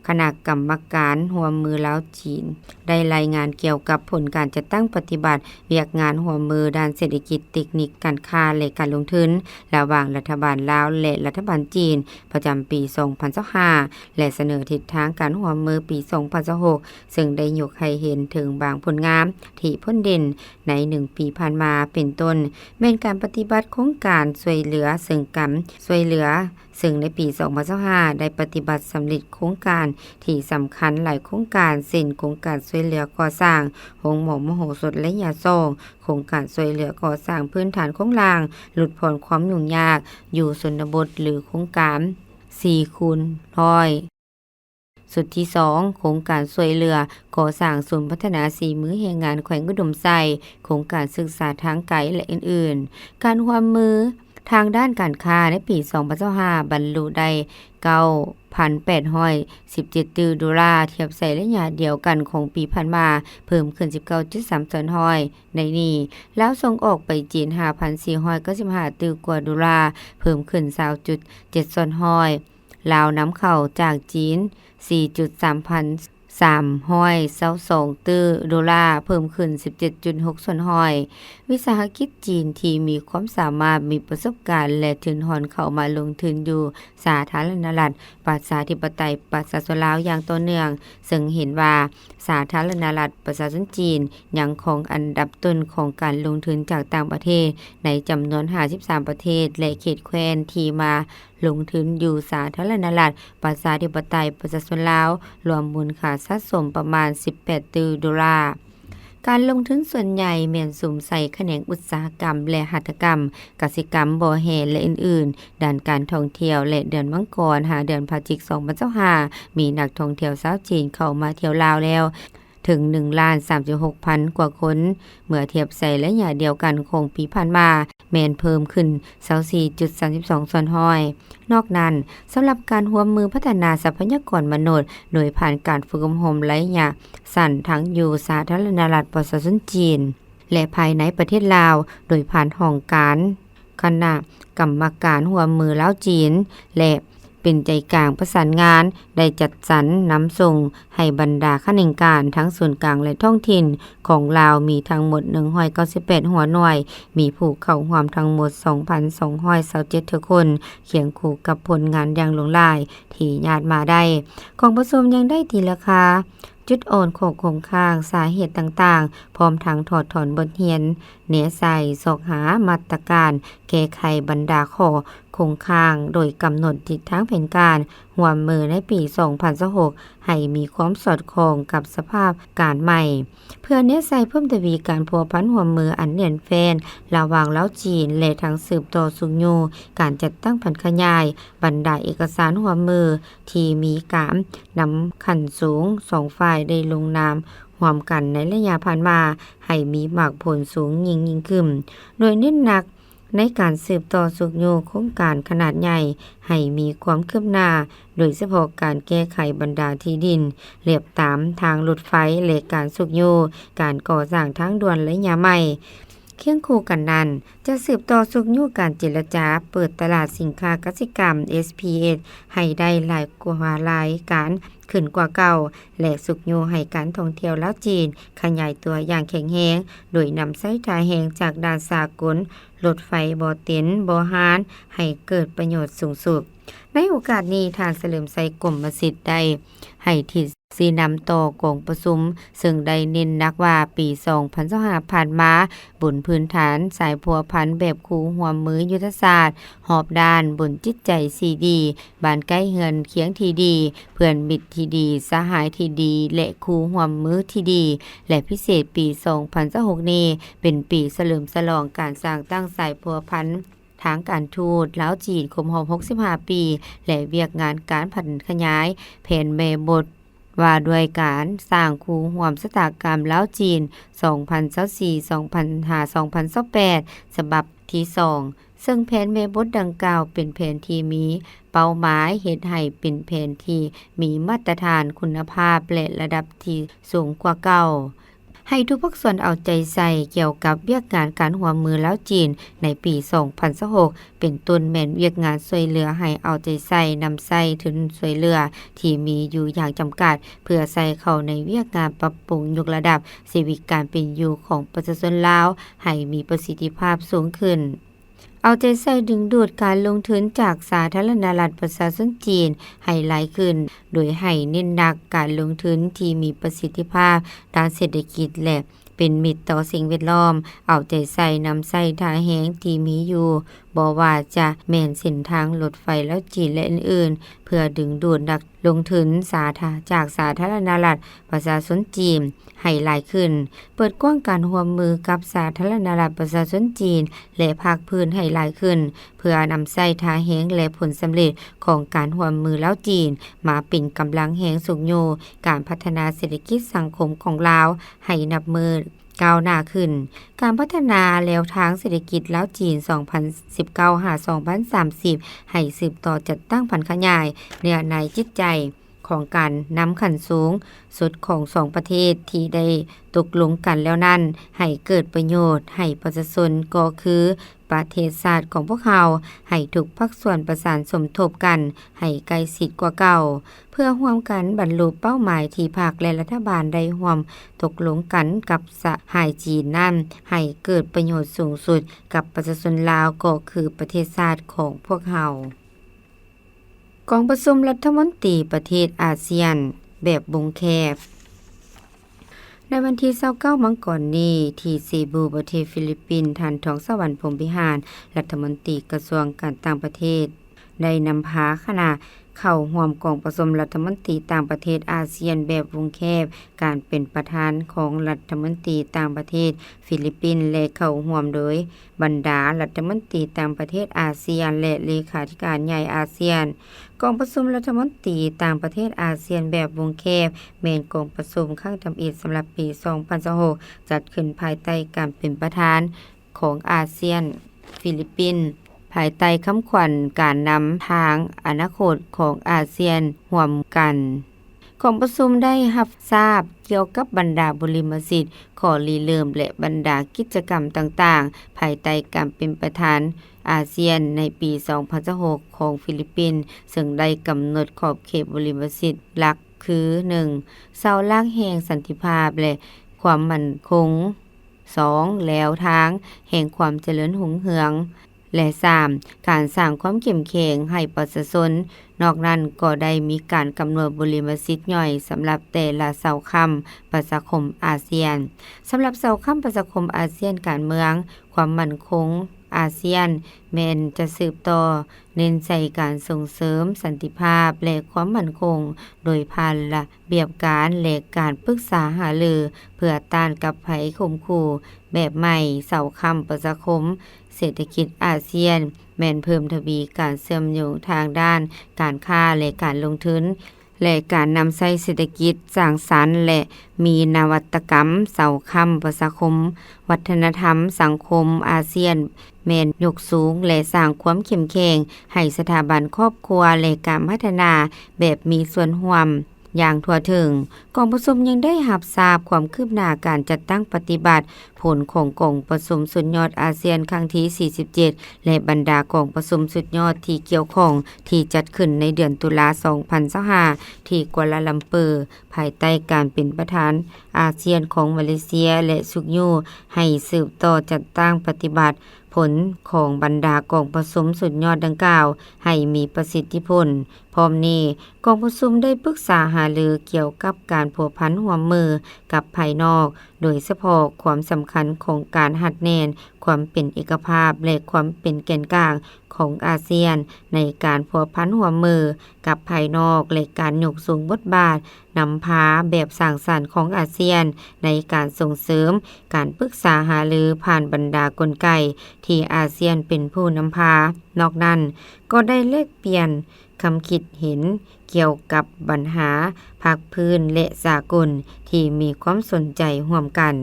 ຄະນະກຳມະການຮ່ວມມືລາວ-ຈີນ ໄດ້ລາຍງານກ່ຽວກັບຜົນການຈັດຕັ້ງປະຕິບັດວຽກງານຮ່ວມມືດ້ານເສດຖະກິດ, ເຕັກນິກ, ການຄ້າ ແລະ ການລົງທຶນ ລະຫວ່າງລັດຖະບານລາວ ແລະ ລັດຖະບານຈີນ ປະຈຳປີສອງພັນຊາວຫ້າ ແລະ ສະເໜີທິດທາງການຮ່ວມມືປີສອງພັນຊາວຫົກ ເຊິ່ງໄດ້ຍົກໃຫ້ເຫັນເຖິງບາງຜົນງາມທີ່ພົ້ນເດັ່ນໃນໜຶ່ງປີຜ່ານມາ ເປັນຕົ້ນ ແມ່ນການປະຕິບັດໂຄງການຊ່ວຍເຫຼືອເຊິ່ງກັນ, ຊ່ວຍເຫຼືອ ເຊິ່ງໃນປີສອງພັນຊາວຫ້າ ໄດ້ປະຕິບັດສຳເລັດໂຄງການທີ່ສຳຄັນຫຼາຍໂຄງການ ເຊັ່ນ ໂຄງການຊ່ວຍເຫຼືອກໍ່ສ້າງໂຮງໝໍມະໂຫສົດໄລຍະສອງ, ໂຄງການຊ່ວຍເຫຼືອກໍ່ສ້າງພື້ນຖານໂຄງລ່າງ ຫຼຸດຜ່ອນຄວາມຫຍຸ້ງຍາກຢູ່ຊົນນະບົດ ຫຼື ໂຄງການສີ່ຄູນຮ້ອຍ. ຊຸດທີສອງ ໂຄງການຊ່ວຍເຫຼືອກໍ່ສ້າງສູນພັດທະນາສີມືແຮງງານແຂວງອຸດົມໄຊ, ໂຄງການສຶກສາທາງໄກ ແລະ ອື່ນໆ. ການຮ່ວມມືທາງດ້ານການຄ້າໃນປີສອງພັນຊາວຫ້າ ບັນລຸໄດ້ເກົ້າພັນແປດຮ້ອຍສິບເຈັດຕື້ໂດລາ, ທຽບໃສ່ໄລຍະດຽວກັນຂອງປີຜ່ານມາ ເພີ່ມຂຶ້ນສິບເກົ້າຈຸດສາມສ່ວນຮ້ອຍ. ໃນນີ້ ລາວສົ່ງອອກໄປຈີນຫ້າພັນສີ່ຮ້ອຍເກົ້າສິບຫ້າຕື້ກວ່າໂດລາ, ເພີ່ມຂຶ້ນຊາວຈຸດເຈັດສ່ວນຮ້ອຍ. ລາວນຳເຂົ້າຈາກຈີນສີ່ຈຸດສາມພັນສາມຮ້ອຍຊາວສອງຕື້ໂດລາ, ເພີ່ມຂຶ້ນສິບເຈັດຈຸດຫົກສ່ວນຮ້ອຍ. ວິສາຫະກິດຈີນທີ່ມີຄວາມສາມາດ, ມີປະສົບການ ແລະ ທຶນຮອນເຂົ້າມາລົງທຶນຢູ່ສາທາລະນະລັດ ປະຊາທິປະໄຕ ປະຊາຊົນລາວຢ່າງຕໍ່ເນື່ອງ, ເຊິ່ງເຫັນວ່າສາທາລະນະລັດ ປະຊາຊົນຈີນ ຍັງຄອງອັນດັບຕົ້ນຂອງການລົງທຶນຈາກຕ່າງປະເທດ ໃນຈຳນວນຫ້າສິບສາມປະເທດ ແລະ ເຂດແຄວ້ນທີ່ມາລົງທຶນຢູ່ສາທາລະນະລັດ ປະຊາທິປະໄຕ ປະຊາຊົນລາວ, ລວມມູນຄ່າສະສົມປະມານສິບແປດຕື້ໂດລາ. ການລົງທຶນສ່ວນໃຫຍ່ແມ່ນສຸມໃສ່ຂະແໜງອຸດສາຫະກຳ ແລະ ຫັດຖະກຳ, ກະສິກຳ, ບໍ່ແຮ່ ແລະ ອື່ນໆ, ດ້ານການທ່ອງທ່ຽວ ແລະ ເດືອນມັງກອນຫາເດືອນພະຈິກ ສອງພັນຊາວຫ້າ ມີນັກທ່ອງທ່ຽວຊາວຈີນເຂົ້າມາທ່ຽວລາວແລ້ວເຖິງໜຶ່ງລ້ານສາມສິບຫົກພັນກວ່າຄົນ, ເມື່ອທຽບໃສ່ໄລຍະດຽວກັນຂອງປີຜ່ານມາ ແມ່ນເພີ່ມຂຶ້ນຊາວສີ່ຈຸດສາມສິບສອງສ່ວນຮ້ອຍ. ນອກນັ້ນ, ສຳລັບການຮ່ວມມືພັດທະນາຊັບພະຍາກອນມະນຸດ ໂດຍຜ່ານການຝຶກອົບຮົມໄລຍະສັ້ນ ທັງຢູ່ສາທາລະນະລັດປະຊາຊົນຈີນ ແລະ ພາຍໃນປະເທດລາວ, ໂດຍຜ່ານຫ້ອງການຄະນະກຳມະການຮ່ວມມືລາວຈີນ ແລະ ເປັນໃຈກາງປະສານງານ ໄດ້ຈັດສັນນຳສົ່ງໃຫ້ບັນດາຂະແໜງການທັງສູນກາງ ແລະ ທ້ອງຖິ່ນຂອງລາວ ມີທັງໝົດໜຶ່ງຮ້ອຍເກົ້າສິບແປດຫົວໜ່ວຍ, ມີຜູ້ເຂົ້າຮ່ວມທັງໝົດສອງພັນສອງຮ້ອຍຊາວເຈັດເທື່ອຄົນ, ຄຽງຄູ່ກັບຜົນງານຢ່າງຫຼວງຫຼາຍທີ່ຍາດມາໄດ້. ກອງປະຊຸມຍັງໄດ້ຕີລາຄາຈຸດອ່ອນຂອງຄົງຄ້າງ, ສາເຫດຕ່າງໆ, ພ້ອມທັງຖອດຖອນບົດຮຽນ, ແນໃສ່ຊອກຫາມາດຕະການແກ້ໄຂບັນດາຂໍ້ຄົງຄ້າງ, ໂດຍກຳນົດທິດທາງແຜນການຮ່ວມມືໃນປີສອງພັນຊາວຫົກ ໃຫ້ມີຄວາມສອດຄ່ອງກັບສະພາບການໃໝ່, ເພື່ອແນໃສ່ເພີ່ມທະວີການພົວພັນຮ່ວມມືອັນແໜ້ນແຟ້ນລະຫວ່າງລາວຈີນ ແລະ ທັງສືບຕໍ່ຊຸກຍູ້ການຈັດຕັ້ງຜັນຂະຫຍາຍບັນດາເອກະສານຮ່ວມມືທີ່ມີການນຳຂັ້ນສູງສອງຝ່າຍໄດ້ລົງນາມຮ່ວມກັນໃນໄລຍະຜ່ານມາ ໃຫ້ມີໝາກຜົນສູງຍິ່ງໆຂຶ້ນ, ໂດຍເນັ້ນໜັກ ໃນການສືບຕໍ່ຊຸກຍູ້ໂຄງການຂະໜາດໃຫຍ່ໃຫ້ມີຄວາມຄືບໜ້າ, ໂດຍສະເພາະການແກ້ໄຂບັນດາທີ່ດິນລຽບຕາມທາງລົດໄຟ ແລະ ການຊຸກຍູ້ການກໍ່ສ້າງທາງດ່ວນໄລຍະໃໝ່. ຄຽງຄູ່ກັນນັ້ນ, ຈະສືບຕໍ່ຊຸກຍູ້ການເຈລະຈາເປີດຕະຫຼາດສິນຄ້າກະສິກຳ ເອສພີເອສ ໃຫ້ໄດ້ຫຼາຍກວ່າລາຍການຂຶ້ນກວ່າເກົ່າ ແລະ ຊຸກຍູ້ໃຫ້ການທ່ອງທ່ຽວລາວຈີນຂະຫຍາຍຕົວຢ່າງແຂງແຮງ, ໂດຍນຳໃຊ້ທ່າແຮງຈາກດ່ານສາກົນ, ລົດໄຟບໍ່ເຕັນ, ບໍ່ຮ້ານ ໃຫ້ເກີດປະໂຫຍດສູງສຸດ. ໃນໂອກາດນີ້, ທ່ານ ສະເຫຼີມໄຊ ກົມມະສິດ ໄດ້ໃຫ້ທິດຊີ້ນຳຕໍ່ກອງປະຊຸມ, ເຊິ່ງໄດ້ເນັ້ນໜັກວ່າ ປີສອງພັນຊາວຫ້າຜ່ານມາ, ບົນພື້ນຖານສາຍພົວພັນແບບຄູ່ຮ່ວມມືຍຸດທະສາດຮອບດ້ານ, ບົນຈິດໃຈທີ່ດີ, ບ້ານໃກ້ເຮືອນຄຽງທີ່ດີ, ເພື່ອນມິດທີ່ດີ, ສະຫາຍທີ່ດີ ແລະ ຄູ່ຮ່ວມມືທີ່ດີ ແລະ ພິເສດປີສອງພັນຊາວຫົກນີ້ ເປັນປີສະເຫຼີມສະຫຼອງການສ້າງຕັ້ງສາຍພົວພັນທາງການທູດລາວຈີນຄົບຮອບຫົກສິບຫ້າປີ ແລະ ວຽກງານການຜັນຂະຫຍາຍແຜນແມ່ບົດ ວ່າດ້ວຍການສ້າງຄູ່ຮ່ວມຊະຕາກຳລາວຈີນ ສອງພັນຊາວສີ່ ສອງພັນ ຫາ ສອງພັນຊາວແປດ ສະບັບທີສອງ ເຊິ່ງແຜນແມ່ບົດດັ່ງກ່າວເປັນແຜນທີ່ມີເປົ້າໝາຍເຮັດໃຫ້ເປັນແຜນທີ່ມີມາດຕະຖານຄຸນນະພາບ ແລະ ລະດັບທີ່ສູງກວ່າເກົ່າ. ໃຫ້ທຸກພາກສ່ວນເອົາໃຈໃສ່ກ່ຽວກັບວຽກງານການຮ່ວມມືລາວຈີນໃນປີສອງພັນຊາວຫົກ ເປັນຕົ້ນແມ່ນວຽກງານຊ່ວຍເຫຼືອໃຫ້ເອົາໃຈໃສ່ນຳໃຊ້ທຶນຊ່ວຍເຫຼືອທີ່ມີຢູ່ຢ່າງຈຳກັດ ເພື່ອໃສ່ເຂົ້າໃນວຽກງານປັບປຸງຍົກລະດັບຊີວິດການເປັນຢູ່ຂອງປະຊາຊົນລາວໃຫ້ມີປະສິດທິພາບສູງຂຶ້ນ. ເອົາໃຈໃສ່ດຶງດູດການລົງທຶນຈາກສາທາລະນະລັດປະຊາຊົນຈີນໃຫ້ຫຼາຍຂຶ້ນ, ໂດຍໃຫ້ເນັ້ນໜັກການລົງທຶນທີ່ມີປະສິດທິພາບດ້ານເສດຖະກິດ ແລະ ເປັນມິດຕໍ່ສິ່ງແວດລ້ອມ, ເອົາໃຈໃສ່ນຳໃຊ້ທ່າແຮງທີ່ມີຢູ່, ບໍ່ວ່າຈະແມ່ນເສັ້ນທາງລົດໄຟລາວຈີນ ແລະ ອື່ນໆ ເພື່ອດຶງດູດນັກລົງທຶນສາທາ ຈາກສາທາລະນະລັດປະຊາຊົນຈີນໃຫ້ຫຼາຍຂຶ້ນ, ເປີດກວ້າງການຮ່ວມມືກັບສາທາລະນະລັດປະຊາຊົນຈີນ ແລະ ພາກພື້ນໃຫ້ຫຼາຍຂຶ້ນ, ເພື່ອນຳໃຊ້ທ່າແຮງ ແລະ ຜົນສຳເລັດຂອງການຮ່ວມມືລາວຈີນ ມາເປັນກຳລັງແຮງຊຸກຍູ້ການພັດທະນາເສດຖະກິດສັງຄົມຂອງລາວໃຫ້ນັບມື້ກ້າວໜ້າຂຶ້ນ. ການພັດທະນາແນວທາງເສດຖະກິດລາວຈີນ ສອງພັນສິບເກົ້າ ຫາ ສອງພັນສາມສິບ ໃຫ້ສືບຕໍ່ຈັດຕັ້ງຜັນຂະຫຍາຍເນື້ອໃນຈິດໃຈຂອງການນຳຂັ້ນສູງສຸດຂອງສອງປະເທດທີ່ໄດ້ຕົກລົງກັນແລ້ວນັ້ນ ໃຫ້ເກີດປະໂຫຍດໃຫ້ປະຊາຊົນ ກໍຄື ປະເທດຊາດຂອງພວກເຮົາ ໃຫ້ທຸກພາກສ່ວນປະສານສົມທົບກັນໃຫ້ໃກ້ຊິດກວ່າເກົ່າ, ເພື່ອຮ່ວມກັນບັນລຸເປົ້າໝາຍທີ່ພັກ ແລະ ລັດຖະບານໄດ້ຮ່ວມຕົກລົງກັນກັບສະຫາຍຈີນນັ້ນ ໃຫ້ເກີດປະໂຫຍດສູງສຸດກັບປະຊາຊົນລາວ ກໍຄືປະເທດຊາດຂອງພວກເຮົາ. ກອງປະຊຸມລັດຖະມົນຕີປະເທດອາຊຽນແບບວົງແຄບ. ໃນວັນທີຊາວເກົ້າມັງກອນນີ້ ທີ່ເຊບູ ປະເທດຟີລິບປິນ, ທ່ານ ທອງສະຫວັນ ພົມວິຫານ ລັດຖະມົນຕີກະຊວງການຕ່າງປະເທດ ໄດ້ນຳພາຄະນະເຂົ້າຮ່ວມກອງປະຊຸມລັດຖະມົນຕີຕ່າງປະເທດອາຊຽນແບບວົງແຄບ, ການເປັນປະທານຂອງລັດຖະມົນຕີຕ່າງປະເທດຟີລິບປິນ ແລະ ເຂົ້າຮ່ວມໂດຍບັນດາລັດຖະມົນຕີຕ່າງປະເທດອາຊຽນ ແລະ ເລຂາທິການໃຫຍ່ອາຊຽນ. ກອງປະຊຸມລັດຖະມົນຕີຕ່າງປະເທດອາຊຽນແບບວົງແຄບ ແມ່ນກອງປະຊຸມຄັ້ງທຳອິດສຳລັບປີສອງພັນຊາວຫົກ ຈັດຂຶ້ນພາຍໃຕ້ການເປັນປະທານຂອງອາຊຽນ, ຟີລິບປິນ, ພາຍໃຕ້ຄຳຂວັນການນຳທາງອະນາຄົດຂອງອາຊຽນຮ່ວມກັນ. ກອງປະຊຸມໄດ້ຮັບຊາບກ່ຽວກັບບັນດາບຸລິມະສິດ, ຂໍ້ລິເລີ່ມ ແລະ ບັນດາກິດຈະກຳຕ່າງໆ ພາຍໃຕ້ການເປັນປະທານອາຊຽນໃນປີສອງພັນຊາວຫົກຂອງຟີລິບປິນ, ເຊິ່ງໄດ້ກຳນົດຂອບເຂດບຸລິມະສິດຫຼັກຄື ໜຶ່ງ ເສົາຫຼັກແຫ່ງສັນຕິພາບ ແລະ ຄວາມໝັ້ນຄົງ, ສອງ ແລວທາງແຫ່ງຄວາມຈະເລີນຮຸ່ງເຮືອງ ແລະ ສາມ ການສ້າງຄວາມເຂັ້ມແຂງໃຫ້ປະຊາຊົນ. ນອກນັ້ນກໍໄດ້ມີການກຳນົດບຸລິມະສິດຍ່ອຍສຳລັບແຕ່ລະເສົາຄ້ຳປະຊາຄົມອາຊຽນ. ສຳລັບເສົາຄ້ຳປະຊາຄົມອາຊຽນ, ການເມືອງ, ຄວາມໝັ້ນຄົງອາຊຽນ ແມ່ນຈະສືບຕໍ່ເນັ້ນໃສ່ການສົ່ງເສີມສັນຕິພາບ ແລະ ຄວາມໝັ້ນຄົງ ໂດຍຜ່ານລະບຽບການ ແລະ ການປຶກສາຫາລືເພື່ອຕ້ານກັບໄພຂົ່ມຂູ່ແບບໃໝ່. ເສົາຄ້ຳປະຊາຄົມເສດຖະກິດອາຊຽນ ແມ່ນເພີ່ມທະວີການເຊື່ອມໂຍງທາງດ້ານການຄ້າ ແລະ ການລົງທຶນ ແລະ ການນຳໃຊ້ເສດຖະກິດສ້າງສັນ ແລະ ມີນະວັດຕະກຳ. ເສົາຄ້ຳປະຊາຄົມ ວັດທະນະທຳສັງຄົມອາຊຽນ ແມ່ນຍົກສູງ ແລະ ສ້າງຄວາມເຂັ້ມແຂງໃຫ້ສະຖາບັນຄອບຄົວ ແລະ ການພັດທະນາແບບມີສ່ວນຮ່ວມຢ່າງທົ່ວເຖິງ. ກອງປະຊຸມຍັງໄດ້ຮັບຊາບຄວາມຄືບໜ້າການຈັດຕັ້ງປະຕິບັດຜົນຂອງກອງປະຊຸມສຸດຍອດອາຊຽນຄັ້ງທີສີ່ສິບເຈັດ ແລະ ບັນດາກອງປະຊຸມສຸດຍອດທີ່ກ່ຽວຂ້ອງທີ່ຈັດຂຶ້ນໃນເດືອນຕຸລາ ສອງພັນຊາວຫ້າ ທີ່ກົວລາລັມເປີ, ພາຍໃຕ້ການເປັນປະທານອາຊຽນຂອງມາເລເຊຍ ແລະ ຊຸກຍູ້ໃຫ້ສືບຕໍ່ຈັດຕັ້ງປະຕິບັດ ຜົນຂອງບັນດາກອງປະຊຸມສຸດຍອດດັ່ງກ່າວໃຫ້ມີປະສິດທິຜົນ. ພ້ອມນີ້, ກອງປະຊຸມໄດ້ປຶກສາຫາລືກ່ຽວກັບການພົວພັນຮ່ວມມືກັບພາຍນອກ, ໂດຍສະເພາະຄວາມສຳຄັນຂອງການຮັດແໜ້ນຄວາມເປັນເອກະພາບ ແລະ ຄວາມເປັນແກນກາງຂອງອາຊຽນໃນການພົວພັນຮ່ວມມືກັບພາຍນອກ ແລະ ການຍົກສູງບົດບາດນຳພາແບບສ້າງສັນຂອງອາຊຽນໃນການສົ່ງເສີມການປຶກສາຫາລືຜ່ານບັນດາກົນໄກທີ່ອາຊຽນເປັນຜູ້ນຳພາ. ນອກນັ້ນ, ກໍໄດ້ແລກປ່ຽນຄຳຄິດເຫັນກ່ຽວກັບບັນຫາພາກພື້ນ ແລະ ສາກົນທີ່ມີຄວາມສົນໃຈຮ່ວມກັນ.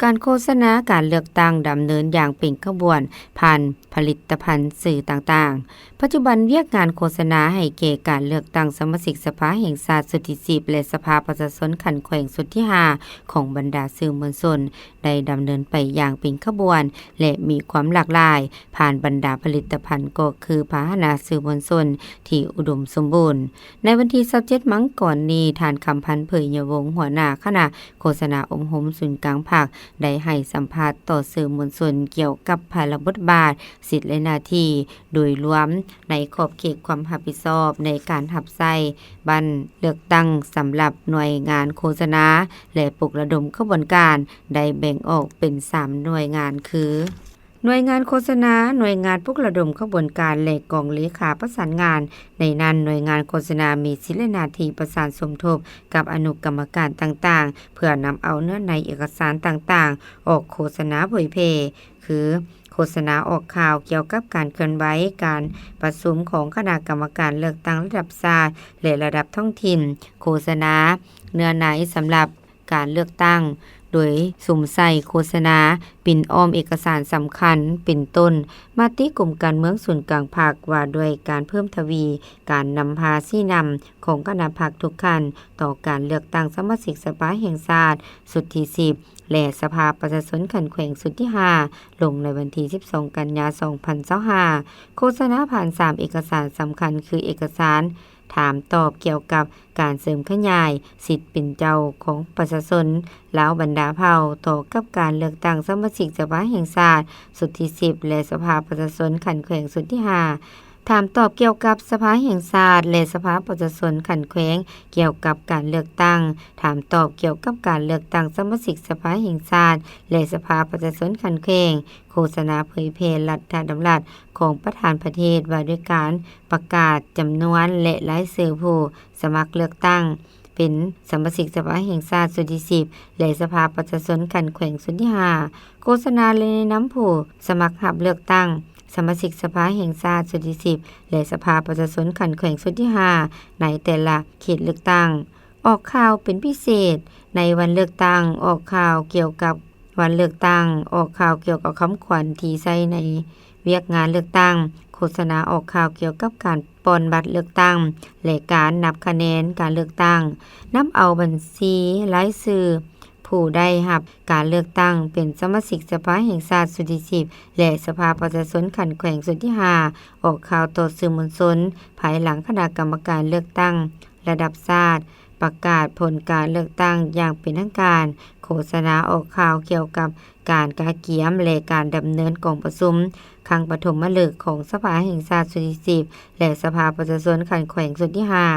ການໂຄສະນາການເລືອກຕັ້ງດຳເນີນຢ່າງເປັນຂະບວນຜ່ານຜະລິດຕະພັນສື່ຕ່າງໆ. ປັດຈຸບັນ, ວຽກງານໂຄສະນາໃຫ້ແກ່ການເລືອກຕັ້ງສະມາຊິກສະພາແຫ່ງຊາດຊຸດທີສິບ ແລະ ສະພາປະຊາຊົນຂັ້ນແຂວງຊຸດທີຫ້າຂອງບັນດາສື່ມວນຊົນ ໄດ້ດຳເນີນໄປຢ່າງເປັນຂະບວນ ແລະ ມີຄວາມຫຼາກຫຼາຍ ຜ່ານບັນດາຜະລິດຕະພັນ ກໍຄືພາຫະນະສື່ມວນຊົນທີ່ອຸດົມສົມບູນ. ໃນວັນທີຊາວເຈັດມັງກອນນີ້, ທ່ານ ຄຳພັນ ເຜີຍຍະວົງ ຫົວໜ້າຄະນະໂຄສະນາອົບຮົມສູນກາງພັກ ໄດ້ໃຫ້ສຳພາດຕໍ່ສື່ມວນຊົນກ່ຽວກັບພາລະບົດບາດ, ສິດ ແລະ ໜ້າທີ່ໂດຍລວມໃນຂອບເຂດຄວາມຮັບຜິດຊອບໃນການຮັບໃຊ້ບັ້ນເລືອກຕັ້ງສຳລັບໜ່ວຍງານໂຄສະນາ ແລະ ປຸກລະດົມຂະບວນການ ໄດ້ແບ່ງອອກເປັນສາມໜ່ວຍງານຄື ໜ່ວຍງານໂຄສະນາ, ໜ່ວຍງານປຸກລະດົມຂະບວນການ ແລະ ກອງເລຂາປະສານງານ. ໃນນັ້ນ, ໜ່ວຍງານໂຄສະນາມີສິດ ແລະ ໜ້າທີ່ປະສານສົມທົບກັບອະນຸກຳມະການຕ່າງໆ ເພື່ອນຳເອົາເນື້ອໃນເອກະສານຕ່າງໆ ອອກໂຄສະນາເຜີຍແຜ່ ຄື ໂຄສະນາອອກຂ່າວກ່ຽວກັບການເຄື່ອນໄຫວການປະຊຸມຂອງຄະນະກຳມະການເລືອກຕັ້ງລະດັບຊາດ ແລະ ລະດັບທ້ອງຖິ່ນ, ໂຄສະນາເນື້ອໃນສຳລັບ ການເລືອກຕັ້ງ ໂດຍສຸມໃສ່ໂຄສະນາປິ່ນອ້ອມເອກະສານສຳຄັນ ເປັນຕົ້ນ ມະຕິກົມການເມືອງສູນກາງພັກ ວ່າດ້ວຍການເພີ່ມທະວີການນຳພາຊີ້ນຳຂອງຄະນະພັກທຸກຂັ້ນ ຕໍ່ການເລືອກຕັ້ງສະມາຊິກສະພາແຫ່ງຊາດຊຸດທີສິບ ແລະ ສະພາປະຊາຊົນຂັ້ນແຂວງຊຸດທີຫ້າ ລົງໃນວັນທີສິບສອງ ກັນຍາ ສອງພັນຊາວຫ້າ. ໂຄສະນາຜ່ານສາມເອກະສານສຳຄັນ ຄື ເອກະສານ ຖາມຕອບກ່ຽວກັບການເສີມຂະຫຍາຍສິດເປັນເຈົ້າຂອງປະຊາຊົນລາວບັນດາເຜົ່າ ຕໍ່ກັບການເລືອກຕັ້ງສະມາຊິກສະພາແຫ່ງຊາດຊຸດທີສິບ ແລະ ສະພາປະຊາຊົນຂັ້ນແຂວງຊຸດທີຫ້າ, ຖາມຕອບກ່ຽວກັບສະພາແຫ່ງຊາດ ແລະ ສະພາປະຊາຊົນຂັ້ນແຂວງ ກ່ຽວກັບການເລືອກຕັ້ງ, ຖາມຕອບກ່ຽວກັບການເລືອກຕັ້ງສະມາຊິກສະພາແຫ່ງຊາດ ແລະ ສະພາປະຊາຊົນຂັ້ນແຂວງ, ໂຄສະນາເຜີຍແຜ່ລັດຖະດຳລັດຂອງປະທານປະເທດ ວ່າດ້ວຍການປະກາດຈຳນວນ ແລະ ລາຍຊື່ຜູ້ສະໝັກເລືອກຕັ້ງເປັນສະມາຊິກສະພາແຫ່ງຊາດຊຸດທີສິບ ແລະ ສະພາປະຊາຊົນຂັ້ນແຂວງຊຸດທີຫ້າ, ໂຄສະນາ ແລະ ແນະນຳຜູ້ສະໝັກຮັບເລືອກຕັ້ງສະມາຊິກສະພາແຫ່ງຊາດຊຸດທີສິບ ແລະ ສະພາປະຊາຊົນຂັ້ນແຂວງຊຸດທີຫ້າ ໃນແຕ່ລະເຂດເລືອກຕັ້ງ. ອອກຂ່າວເປັນພິເສດ ໃນວັນເລືອກຕັ້ງ, ອອກຂ່າວກ່ຽວກັບວັນເລືອກຕັ້ງ, ອອກຂ່າວກ່ຽວກັບຄຳຂວັນທີ່ໃຊ້ໃນວຽກງານເລືອກຕັ້ງ, ໂຄສະນາອອກຂ່າວກ່ຽວກັບການປ່ອນບັດເລືອກຕັ້ງ ແລະ ການນັບຄະແນນການເລືອກຕັ້ງ, ນຳເອົາບັນຊີລາຍຊື່ຜູ້ໄດ້ຮັບການເລືອກຕັ້ງເປັນສະມາຊິກສະພາແຫ່ງຊາດຊຸດທີສິບ ແລະ ສະພາປະຊາຊົນຂັ້ນແຂວງຊຸດທີຫ້າ ອອກຂ່າວຕໍ່ສື່ມວນຊົນ ພາຍຫຼັງຄະນະກຳມະການເລືອກຕັ້ງ ລະດັບຊາດ ປະກາດຜົນການເລືອກຕັ້ງຢ່າງເປັນທາງການ, ໂຄສະນາອອກຂ່າວກ່ຽວກັບການກະກຽມ ແລະ ການດຳເນີນກອງປະຊຸມຄັ້ງປະຖົມມະລຶກຂອງສະພາແຫ່ງຊາດຊຸດທີສິບ ແລະ ສະພາປະຊາຊົນຂັ້ນແຂວງຊຸດທີຫ້າ.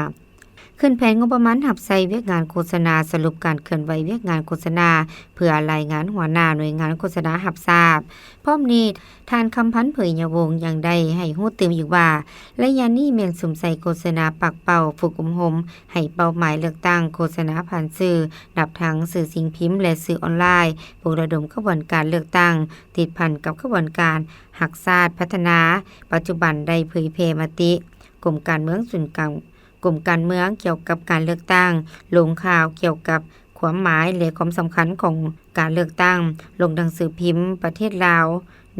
ຂຶ້ນແຜນງົບປະມານຮັບໃຊ້ວຽກງານໂຄສະນາ, ສະຫຼຸບການເຄື່ອນໄຫວວຽກງານໂຄສະນາ ເພື່ອລາຍງານຫົວໜ້າໜ່ວຍງານໂຄສະນາຮັບຊາບ. ພ້ອມນີ້, ທ່ານ ຄຳພັນ ເຜີຍຍະວົງ ຍັງໄດ້ໃຫ້ຮູ້ຕື່ມອີກວ່າ, ໄລຍະນີ້ແມ່ນສຸມໃສ່ໂຄສະນາປັກເປົ້າ, ຝຶກອົບຮົມໃຫ້ເປົ້າໝາຍເລືອກຕັ້ງ, ໂຄສະນາຜ່ານສື່ ນັບທັງສື່ສິ່ງພິມ ແລະ ສື່ອອນລາຍ, ປຸກລະດົມຂະບວນການເລືອກຕັ້ງ, ຕິດພັນກັບຂະບວນການຮັກຊາດພັດທະນາ. ປັດຈຸບັນໄດ້ເຜີຍແຜ່ມະຕິກົມການເມືອງສູນກາງ ກົມການເມືອງກ່ຽວກັບການເລືອກຕັ້ງ, ລົງຂ່າວກ່ຽວກັບຄວາມໝາຍ ແລະ ຄວາມສຳຄັນຂອງການເລືອກຕັ້ງ, ລົງໜັງສືພິມປະເທດລາວ,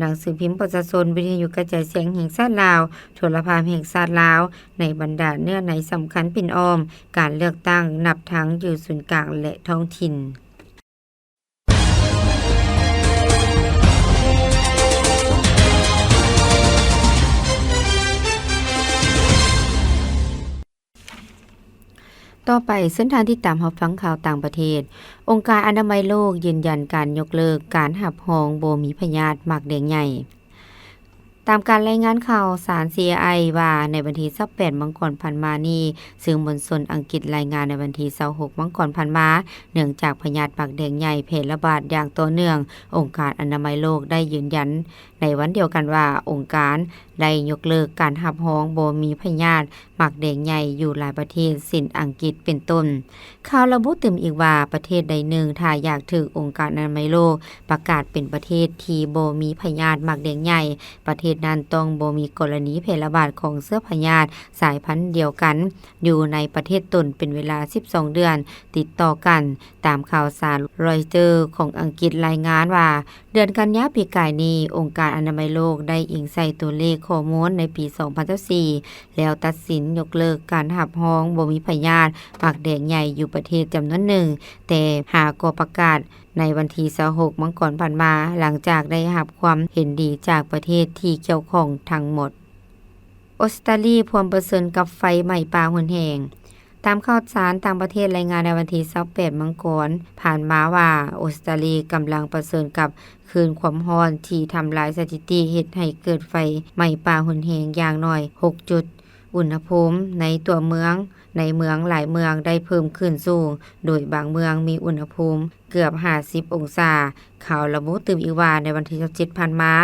ໜັງສືພິມປະຊາຊົນ, ວິທະຍຸກະຈາຍສຽງແຫ່ງຊາດລາວ, ໂທລະພາບແຫ່ງຊາດລາວ, ໃນບັນດາເນື້ອໃນສຳຄັນປິ່ນອ້ອມການເລືອກຕັ້ງ, ນັບທັງຢູ່ສູນກາງ ແລະ ທ້ອງຖິ່ນ. ຕໍ່ໄປ, ເຊີນທ່ານຕິດຕາມຮັບຟັງຂ່າວຕ່າງປະເທດ. ອົງການອະນາໄມໂລກຢືນຢັນການຍົກເລີກການຮັບຮອງບໍ່ມີພະຍາດໝາກແດງໃຫຍ່. ຕາມການລາຍງານຂ່າວສານ ຊີເອນເອັນ ວ່າ ໃນວັນທີຊາວແປດ ມັງກອນຜ່ານມານີ້, ສື່ມວນຊົນອັງກິດລາຍງານໃນວັນທີຊາວຫົກ ມັງກອນຜ່ານມາ, ເນື່ອງຈາກພະຍາດໝາກແດງໃຫຍ່ແຜ່ລະບາດຢ່າງຕໍ່ເນື່ອງ, ອົງການອະນາໄມໂລກໄດ້ຢືນຢັນໃນວັນດຽວກັນວ່າ ອົງການໄດ້ຍົກເລີກການຮັບຮອງບໍ່ມີພະຍາດໝາກແດງໃຫຍ່ຢູ່ຫຼາຍປະເທດ ເຊັ່ນ ອັງກິດ ເປັນຕົ້ນ. ຂ່າວລະບຸຕື່ມອີກວ່າ ປະເທດໃດໜຶ່ງ ຖ້າຢາກຖືກອົງການອະນາໄມໂລກປະກາດເປັນປະເທດທີ່ບໍ່ມີພະຍາດໝາກແດງໃຫຍ່, ປະເທດນັ້ນຕ້ອງບໍ່ມີກໍລະນີແຜ່ລະບາດຂອງເຊື້ອພະຍາດສາຍພັນດຽວກັນຢູ່ໃນປະເທດຕົນເປັນເວລາສິບສອງເດືອນຕິດຕໍ່ກັນ, ຕາມຂ່າວສານຣອຍເຕີຂອງອັງກິດລາຍງານວ່າ ເດືອນກັນຍາປີກາຍນີ້, ອົງການອະນາໄມໂລກໄດ້ອີງໃສ່ຕົວເລກຂໍ້ມູນໃນປີສອງພັນຊາວສີ່ ແລ້ວຕັດສິນຍົກເລີກການຮັບຮອງບໍ່ມີພະຍາດໝາກແດງໃຫຍ່ຢູ່ປະເທດຈຳນວນໜຶ່ງ, ແຕ່ຫາກໍປະກາດໃນວັນທີຊາວຫົກ ມັງກອນຜ່ານມາ, ຫຼັງຈາກໄດ້ຮັບຄວາມເຫັນດີຈາກປະເທດທີ່ກ່ຽວຂ້ອງທັງໝົດ. ອົດສະຕາລີພວມປະເຊີນກັບໄຟໄໝ້ປ່າຮຸນແຮງ. ຕາມຂ່າວສານຕ່າງປະເທດລາຍງານໃນວັນທີຊາວແປດມັງກອນຜ່ານມາວ່າ ອົດສະຕາລີກຳລັງປະເຊີນກັບຄື້ນຄວາມຮ້ອນທີ່ທຳລາຍສະຖິຕິ ເຮັດໃຫ້ເກີດໄຟໄໝ້ປ່າຮຸນແຮງຢ່າງໜ້ອຍຫົກຈຸດ. ອຸນຫະພູມໃນຕົວເມືອງ, ໃນເມືອງຫຼາຍເມືອງໄດ້ເພີ່ມຂຶ້ນສູງ, ໂດຍບາງເມືອງມີອຸນຫະພູມເກືອບຫ້າສິບອົງສາ. ຂ່າວລະບຸຕື່ມອີກວ່າ ໃນວັນທີຊາວເຈັດຜ່ານມາ,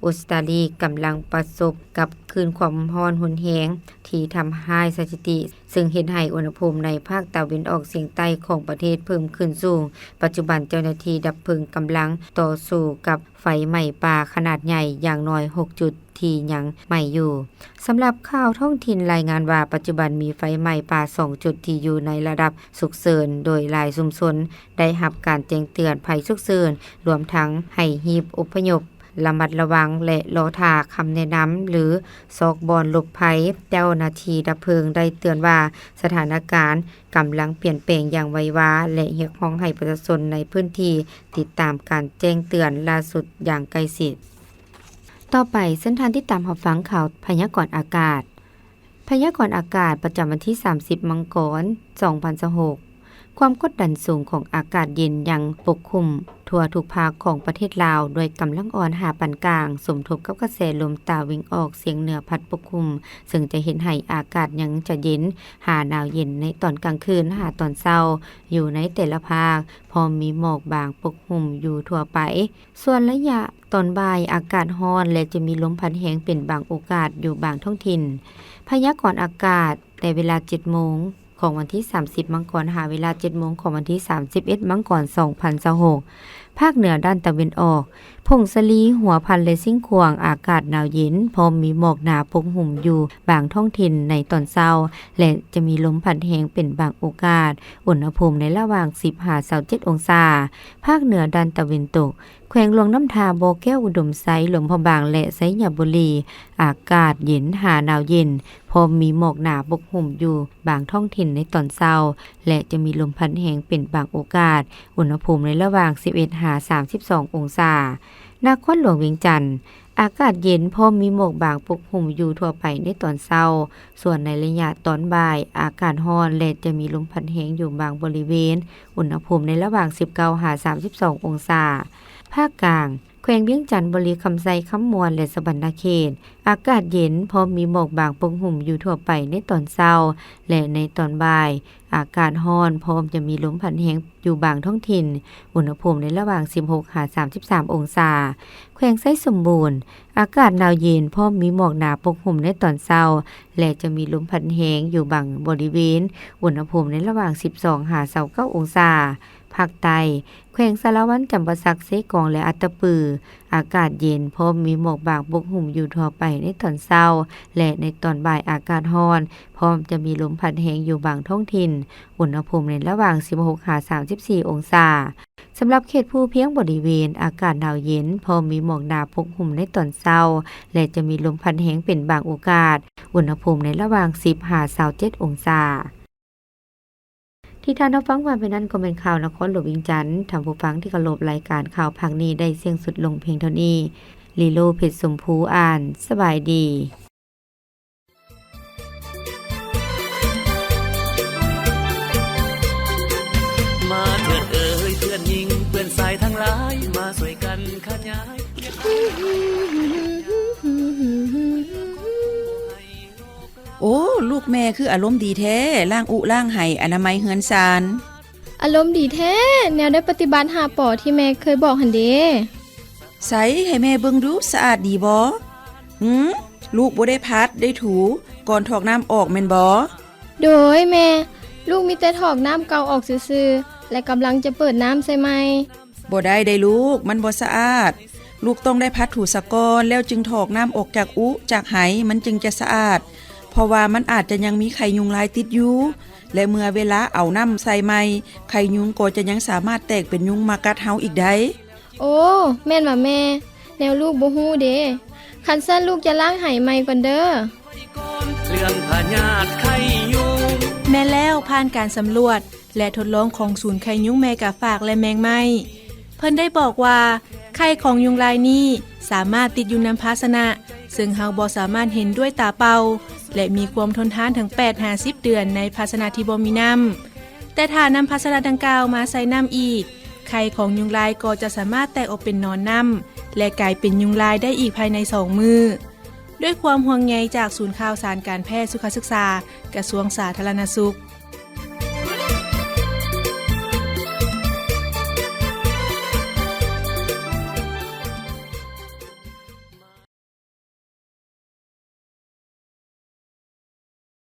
ອົດສະຕາລີກຳລັງປະສົບກັບຄື້ນຄວາມຮ້ອນຮຸນແຮງທີ່ທຳລາຍສະຖິຕິ, ເຊິ່ງເຮັດໃຫ້ອຸນຫະພູມໃນພາກຕາເວັນອອກສຽງໃຕ້ຂອງປະເທດເພີ່ມຂຶ້ນສູງ. ປັດຈຸບັນເຈົ້າໜ້າທີ່ດັບເພີງກຳລັງຕໍ່ສູ້ກັບໄຟໄໝ້ປ່າຂະໜາດໃຫຍ່ຢ່າງໜ້ອຍຫົກຈຸດທີ່ຍັງໄໝ້ຢູ່. ສຳລັບຂ່າວທ້ອງຖິ່ນລາຍງານວ່າ ປັດຈຸບັນມີໄຟໄໝ້ປ່າສອງຈຸດທີ່ຢູ່ໃນລະດັບສຸກເສີນ, ໂດຍຫຼາຍຊຸມຊົນໄດ້ຮັບການແຈ້ງເຕືອນໄພສຸກເສີນ, ລວມທັງໃຫ້ຮີບອົບພະຍົບ ລະມັດລະວັງ ແລະ ລໍຖ້າຄຳແນະນຳ ຫຼື ຊອກບ່ອນຫຼົບໄພ. ເຈົ້າໜ້າທີ່ດັບເພີງໄດ້ເຕືອນວ່າ ສະຖານະການກຳລັງປ່ຽນແປງຢ່າງໄວວາ ແລະ ຮຽກຮ້ອງໃຫ້ປະຊາຊົນໃນພື້ນທີ່ຕິດຕາມການແຈ້ງເຕືອນລ່າສຸດຢ່າງໃກ້ຊິດ. ຕໍ່ໄປ, ເຊີນທ່ານຕິດຕາມຮັບຟັງຂ່າວພະຍາກອນອາກາດ. ພະຍາກອນອາກາດປະຈຳວັນທີສາມສິບມັງກອນ ສອງພັນຊາວຫົກ. ຄວາມກົດດັນສູງຂອງອາກາດເຢັນຍັງປົກຄຸມທົ່ວທຸກພາກຂອງປະເທດລາວ ດ້ວຍກຳລັງອ່ອນຫາປານກາງ, ສົມທົບກັບກະແສລົມຕາເວັນອອກສຽງເໜືອພັດປົກຄຸມ, ເຊິ່ງຈະເຮັດໃຫ້ອາກາດຍັງຈະເຢັນຫາໜາວເຢັນໃນຕອນກາງຄືນຫາຕອນເຊົ້າ ຢູ່ໃນແຕ່ລະພາກ, ພ້ອມມີໝອກບາງປົກຫຸ້ມຢູ່ທົ່ວໄປ. ສ່ວນໄລຍະຕອນບ່າຍ ອາກາດຮ້ອນ ແລະ ຈະມີລົມພັດແຮງເປັນບາງໂອກາດຢູ່ບາງທ້ອງຖິ່ນ. ພະຍາກອນອາກາດ ແຕ່ເວລາເຈັດໂມງຂອງວັນທີສາມສິບມັງກອນ ຫາເວລາເຈັດໂມງຂອງວັນທີສາມສິບເອັດມັງກອນ ສອງພັນຊາວຫົກ. ພາກເໜືອດ້ານຕາເວັນອອກ, ຜົ້ງສາລີ, ຫົວພັນ ແລະ ຊຽງຂວາງ ອາກາດໜາວເຢັນ, ພ້ອມມີໝອກໜາປົກຫຸ້ມຢູ່ບາງທ້ອງຖິ່ນໃນຕອນເຊົ້າ ແລະ ຈະມີລົມພັດແຮງເປັນບາງໂອກາດ, ອຸນຫະພູມໃນລະຫວ່າງສິບຫາຊາວເຈັດອົງສາ. ພາກເໜືອດ້ານຕາເວັນຕົກ, ແຂວງຫຼວງນ້ຳທາ, ບໍ່ແກ້ວ, ອຸດົມໄຊ, ຫຼວງພະບາງ ແລະ ໄຊຍະບູລີ ອາກາດເຢັນຫາໜາວເຢັນ, ພ້ອມມີໝອກໜາປົກຫຸ້ມຢູ່ບາງທ້ອງຖິ່ນໃນຕອນເຊົ້າ ແລະ ຈະມີລົມພັດແຮງເປັນບາງໂອກາດ, ອຸນຫະພູມໃນລະຫວ່າງສິບເອັດຫາສາມສິບສອງອົງສາ. ນະຄອນຫຼວງວຽງຈັນ, ອາກາດເຢັນ, ພ້ອມມີໝອກບາງປົກຫຸ້ມຢູ່ທົ່ວໄປໃນຕອນເຊົ້າ, ສ່ວນໃນໄລຍະຕອນບ່າຍ ອາກາດຮ້ອນ ແລະ ຈະມີລົມພັດແຮງຢູ່ບາງບໍລິເວນ, ອຸນຫະພູມໃນລະຫວ່າງສິບເກົ້າຫາສາມສິບສອງອົງສາ. ພາກກາງ, ແຂວງວຽງຈັນ, ບໍລິຄຳໄຊ, ຄຳມ່ວນ ແລະ ສະຫວັນນະເຂດ, ອາກາດເຢັນ, ພ້ອມມີໝອກບາງປົກຫຸ້ມຢູ່ທົ່ວໄປໃນຕອນເຊົ້າ ແລະ ໃນຕອນບ່າຍ, ອາກາດຮ້ອນ, ພ້ອມຈະມີລົມພັດແຮງຢູ່ບາງທ້ອງຖິ່ນ, ອຸນຫະພູມໃນລະຫວ່າງສິບຫົກຫາສາມສິບສາມອົງສາ. ແຂວງໄຊສົມບູນ, ອາກາດໜາວເຢັນ, ພ້ອມມີໝອກໜາປົກຫຸ້ມໃນຕອນເຊົ້າ ແລະ ຈະມີລົມພັດແຮງຢູ່ບາງບໍລິເວນ, ອຸນຫະພູມໃນລະຫວ່າງສິບສອງຫາຊາວເກົ້າອົງສາ. ພາກໃຕ້, ແຂວງສາລະວັນ, ຈຳປາສັກ, ເຊກອງ ແລະ ອັດຕະປື, ອາກາດເຢັນ, ພ້ອມມີໝອກບາງປົກຫຸ້ມຢູ່ທົ່ວໄປໃນຕອນເຊົ້າ ແລະ ໃນຕອນບ່າຍອາກາດຮ້ອນ, ພ້ອມຈະມີລົມພັດແຮງຢູ່ບາງທ້ອງຖິ່ນ, ອຸນຫະພູມໃນລະຫວ່າງສິບຫົກຫາສາມສິບສີ່ອົງສາ. ສຳລັບເຂດພູພຽງບໍລິເວນ, ອາກາດໜາວເຢັນ, ພ້ອມມີໝອກໜາປົກຫຸ້ມໃນຕອນເຊົ້າ ແລະ ຈະມີລົມພັດແຮງເປັນບາງໂອກາດ, ອຸນຫະພູມໃນລະຫວ່າງສິບຫາຊາວເຈັດອົງສາ. ທີ່ທ່ານຮັບຟັງຜ່ານໄປນັ້ນກໍແມ່ນຂ່າວນະຄອນຫຼວງວຽງຈັນ. ທ່ານຜູ້ຟັງທີ່ເຄົາລົບ, ລາຍການຂ່າວພາກນີ້ໄດ້ສິ້ນສຸດລົງພຽງເທົ່ານີ້. ລີໂລ ເພັດຊົມພູ ອ່ານ. ສະບາຍດີ. ມາເຖີດເອີຍເພື່ອນຍິງເພື່ອນຊາຍທັງຫຼາຍ ມາຊ່ວຍກັນຂະຫຍາຍ. ໂອ້ ລູກແມ່ຄືອາລົມດີແທ້, ລ້າງອຸລ້າງໄຫ, ອະນາໄມເຮືອນຊານ. ອາລົມດີແທ້, ແນວໄດ້ປະຕິບັດຫ້າ ປ ທີ່ແມ່ເຄີຍບອກຫັ້ນເດ. ໃສ ໃຫ້ແມ່ເບິ່ງດູ, ສະອາດດີບໍ່? ຫື ລູກບໍ່ໄດ້ພັດໄດ້ຖູ ກ່ອນຖອກນ້ຳອອກແມ່ນບໍ່? ໂດຍແມ່, ລູກມີແຕ່ຖອກນ້ຳເກົ່າອອກຊື່ໆ ແລະ ກຳລັງຈະເປີດນ້ຳໃສ່ໃໝ່. ບໍ່ໄດ້ເດ້ລູກ, ມັນບໍ່ສະອາດ. ລູກຕ້ອງໄດ້ພັດຖູສາກ່ອນ ແລ້ວຈຶ່ງຖອກນ້ຳອອກຈາກອຸຈາກໄຫ, ມັນຈຶ່ງຈະສະອາດ, ເພາະວ່າມັນອາດຈະຍັງມີໄຂ່ຍຸງລາຍຕິດຢູ່ ແລະ ເມື່ອເວລາເອົານ້ຳໃສ່ໃໝ່, ໄຂ່ຍຸງກໍຈະຍັງສາມາດແຕກເປັນຍຸງມາກັດເຮົາອີກໄດ້. ໂອ້ ແມ່ນຫວາແມ່? ແນວລູກບໍ່ຮູ້ເດ. ຄັນຊັ້ນລູກຈະລ້າງໄຫໃໝ່ກ່ອນເດີ. ແມ່ນແລ້ວ, ຜ່ານການສຳຫຼວດ ແລະ ທົດລອງຂອງສູນໄຂ່ຍຸງແມ່ກາຝາກ ແລະ ແມງໄມ້, ເພິ່ນໄດ້ບອກວ່າ ໄຂ່ຂອງຍຸງລາຍນີ້ສາມາດຕິດຢູ່ນຳພາຊະນະ ເຊິ່ງເຮົາບໍ່ສາມາດເຫັນດ້ວຍຕາເປົ່າ, ແລະ ມີຄວາມທົນທານເຖິງແປດຫາສິບເດືອນໃນພາຊະນະທີ່ບໍ່ມີນ້ຳ. ແຕ່ຖ້ານຳພາຊະນະດັ່ງກ່າວມາໃສ່ນ້ຳອີກ, ໄຂ່ຂອງຍຸງລາຍກໍຈະສາມາດແຕກອອກເປັນໜອນນ້ຳ ແລະ ກາຍເປັນຍຸງລາຍໄດ້ອີກພາຍໃນສອງມື້. ດ້ວຍຄວາມຫ່ວງໃຍຈາກສູນຂ່າວສານການແພດສຸຂະສຶກສາ ກະຊວງສາທາລະນະສຸກ,